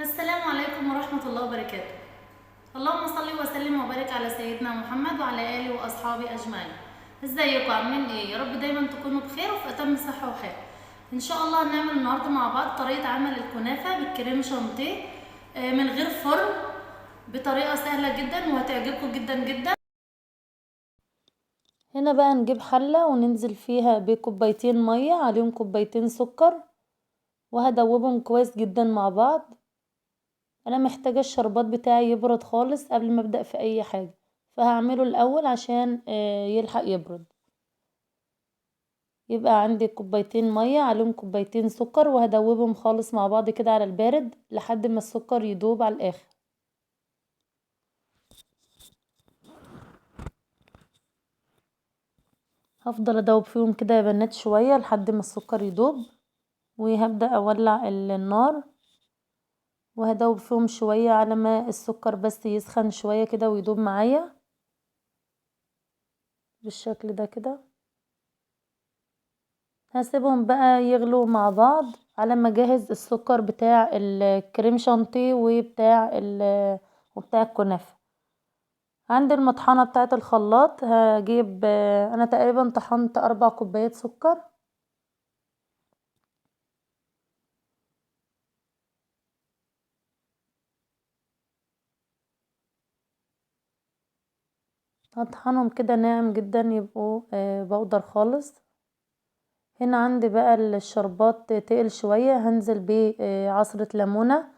السلام عليكم ورحمة الله وبركاته. اللهم صل وسلم وبارك على سيدنا محمد وعلى آله وأصحابه أجمعين. ازيكم عاملين ايه؟ يا رب دايما تكونوا بخير وفي أتم صحة وحال. ان شاء الله هنعمل النهارده مع بعض طريقة عمل الكنافة بالكريم شانتيه من غير فرن، بطريقة سهلة جدا وهتعجبكم جدا جدا. هنا بقى نجيب حلة وننزل فيها بكوبايتين مية عليهم كوبايتين سكر، وهدوبهم كويس جدا مع بعض. انا محتاجة الشربات بتاعي يبرد خالص قبل ما ابدأ في اي حاجة، فهعمله الاول عشان يلحق يبرد. يبقى عندي كوبايتين مية عليهم كوبايتين سكر، وهدوبهم خالص مع بعض كده على البارد لحد ما السكر يدوب على الاخر. هفضل ادوب فيهم كده يا بنات شوية لحد ما السكر يدوب، وهبدأ اولع النار وهدوب فيهم شوية على ما السكر بس يسخن شوية كده ويدوب معايا بالشكل ده كده. هسيبهم بقى يغلوا مع بعض على ما اجهز السكر بتاع الكريم شانتيه وبتاع الكنافة. عند المطحنة بتاعة الخلاط هجيب، انا تقريبا طحنت 4 كوبايات سكر. هطحنهم كده ناعم جدا يبقوا بودر خالص. هنا عندي بقى الشربات تقل شوية، هنزل بيه عصرة ليمونة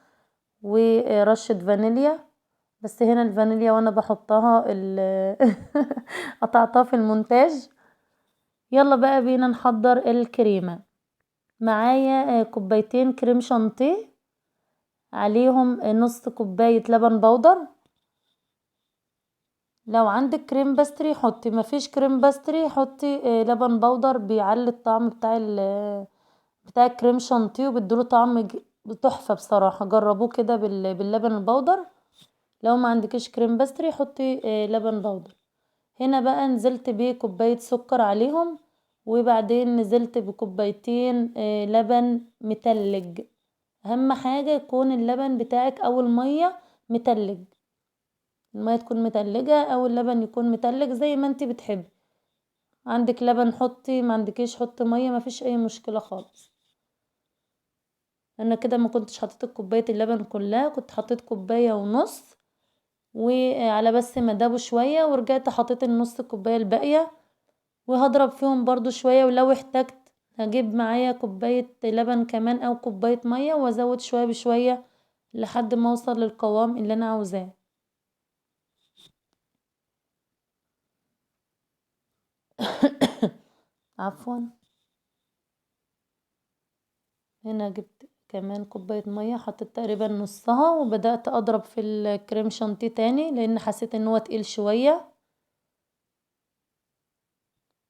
ورشة فانيليا، بس هنا الفانيليا وانا بحطها قطعتها في المونتاج. يلا بقى بينا نحضر الكريمة. معايا كوبايتين كريم شانتيه عليهم نص كوباية لبن بودر. لو عندك كريم باستري حطي، مفيش كريم باستري حطي لبن بودر، بيعلي الطعم بتاع الكريم شانتيه وبيديله طعم تحفة بصراحة. جربوه كده باللبن البودر. لو ما عندكيش كريم باستري حطي لبن بودر. هنا بقى نزلت بكوباية سكر عليهم، وبعدين نزلت بكوبايتين لبن متلج. اهم حاجة يكون اللبن بتاعك او المية متلج، المية تكون متلجة او اللبن يكون متلج زي ما انتي بتحبي. عندك لبن حطي، ما عندكيش حطي مية، ما فيش اي مشكلة خالص. انا كده ما كنتش حطيت كوباية اللبن كلها، كنت حطيت كوباية ونص، وعلى بس ما دابوا شوية ورجعت حطيت النص كوباية الباقية، وهضرب فيهم برضو شوية. ولو احتجت هجيب معايا كوباية لبن كمان او كوباية مية، وازود شوية بشوية لحد ما اوصل للقوام اللي انا عاوزاه. عفوا، هنا جبت كمان كوباية مية، حطيت تقريبا نصها، وبدأت اضرب في الكريم شانتيه تاني لان حسيت ان هو تقيل شوية.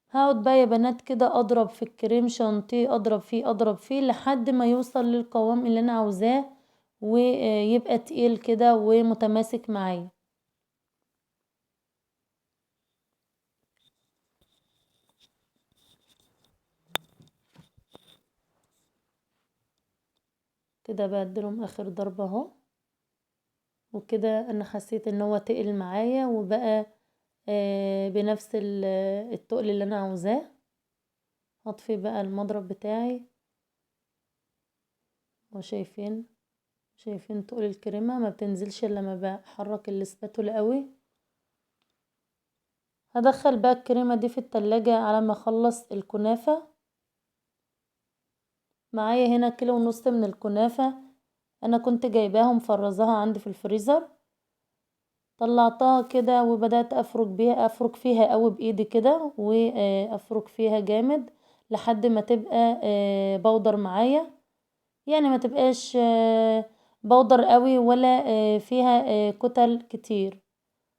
هقعد بقى يا بنات كده اضرب في الكريم شانتيه، اضرب فيه اضرب فيه لحد ما يوصل للقوام اللي انا عاوزاه، ويبقى تقيل كده ومتماسك معايا. كده بديلهم اخر ضربة اهو، وكده انا حسيت ان هو تقل معايا وبقى بنفس التقل اللي انا عاوزاه. هطفي بقى المضرب بتاعي، وشايفين تقل الكريمة ما بتنزلش الا لما بحرك الاسباتولا قوي. هدخل بقى الكريمة دي في التلاجة على ما اخلص الكنافة. معايا هنا كيلو ونص من الكنافة، انا كنت جايباها ومفرزاها عندي في الفريزر، طلعتها كده وبدأت افرك بيها، افرك فيها قوي بايدي كده، وافرك فيها جامد لحد ما تبقى بودر معايا، يعني ما تبقاش بودر قوي ولا فيها كتل كتير.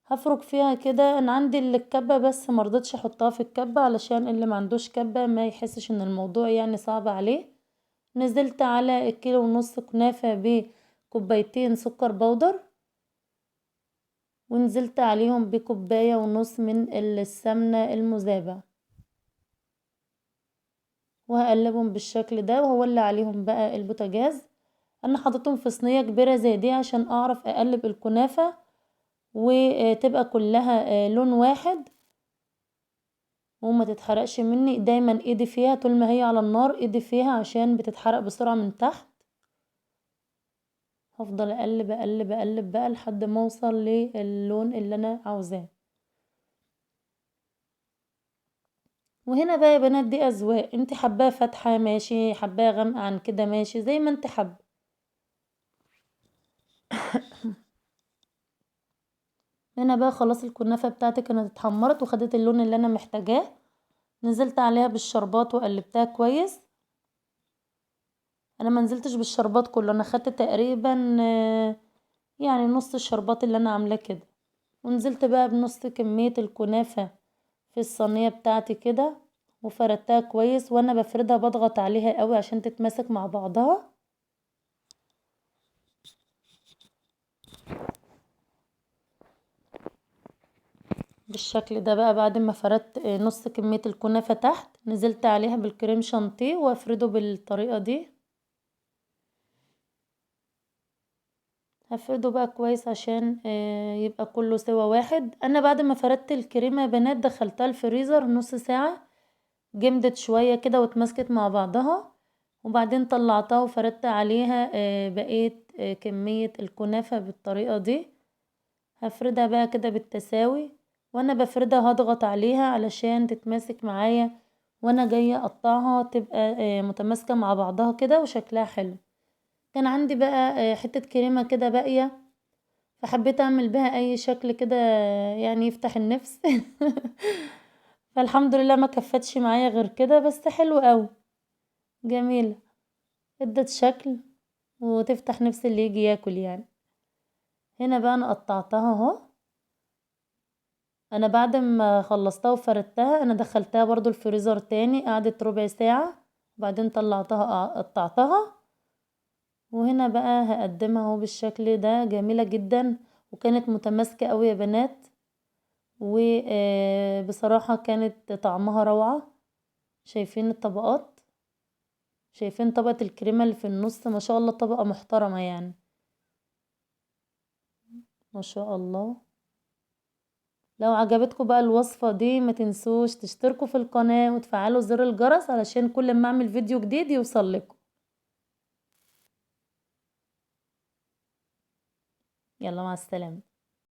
هفرك فيها كده. انا عندي الكبة بس ما رضيتش احطها في الكبة علشان اللي ما عندوش كبة ما يحسش ان الموضوع صعب عليه. نزلت على الكيلو ونص كنافة بكوبايتين سكر بودر، ونزلت عليهم بكوباية ونص من السمنة المذابة، وهقلبهم بالشكل ده، وهولع عليهم بقى البوتاجاز. انا حاطتهم في صينية كبيرة زي دي عشان اعرف اقلب الكنافه وتبقى كلها لون واحد وما تتحرقش مني. دايما ايدي فيها طول ما هي على النار، ايدي فيها عشان بتتحرق بسرعة من تحت. هفضل اقلب اقلب اقلب بقى لحد ما اوصل للون اللي انا عاوزاه. وهنا بقى يا بنات دي اذواق، انت حباها فاتحة ماشي، حباها غامقه عن كده ماشي، زي ما انت حابة. هنا بقى خلاص الكنافه بتاعتي كانت اتحمرت وخدت اللون اللي انا محتاجاه. نزلت عليها بالشربات وقلبتها كويس. انا ما نزلتش بالشربات كله، انا خدت تقريبا يعني نص الشربات اللي انا عاملاه كده، ونزلت بقى بنص كمية الكنافه في الصينية بتاعتي كده وفردتها كويس. وانا بفردها بضغط عليها قوي عشان تتماسك مع بعضها. بالشكل ده بقى بعد ما فردت نص كمية الكنافة تحت، نزلت عليها بالكريم شانتيه وافرده بالطريقة دي. هفرده بقى كويس عشان يبقى كله سوا واحد. انا بعد ما فردت الكريمة يا بنات دخلتها الفريزر نص ساعة، جمدت شوية كده واتماسكت مع بعضها، وبعدين طلعتها وفردت عليها بقية كمية الكنافة بالطريقة دي. هفردها بقى كده بالتساوي، وانا بفردها هضغط عليها علشان تتماسك معايا وانا جاية اقطعها تبقى متماسكة مع بعضها كده وشكلها حلو. كان عندي بقى حتة كريمة كده باقية، فحبيت اعمل بها اي شكل كده يعني يفتح النفس. فالحمد لله ما كفتش معايا غير كده، بس حلو قوي، جميلة، ادت شكل وتفتح نفس اللي يجي ياكل يعني. هنا بقى انا قطعتها اهو. انا بعد ما خلصتها وفردتها انا دخلتها برضو الفريزر تاني، قعدت ربع ساعة وبعدين طلعتها قطعتها. وهنا بقى هقدمها اهو بالشكل ده، جميلة جدا وكانت متماسكة قوي يا بنات، وبصراحة كانت طعمها روعة. شايفين الطبقات، شايفين طبقة الكريمة اللي في النص، ما شاء الله طبقة محترمة يعني، ما شاء الله. لو عجبتكم بقى الوصفة دي ما تنسوش تشتركوا في القناة وتفعلوا زر الجرس علشان كل ما اعمل فيديو جديد يوصل لكم. يلا مع السلامة.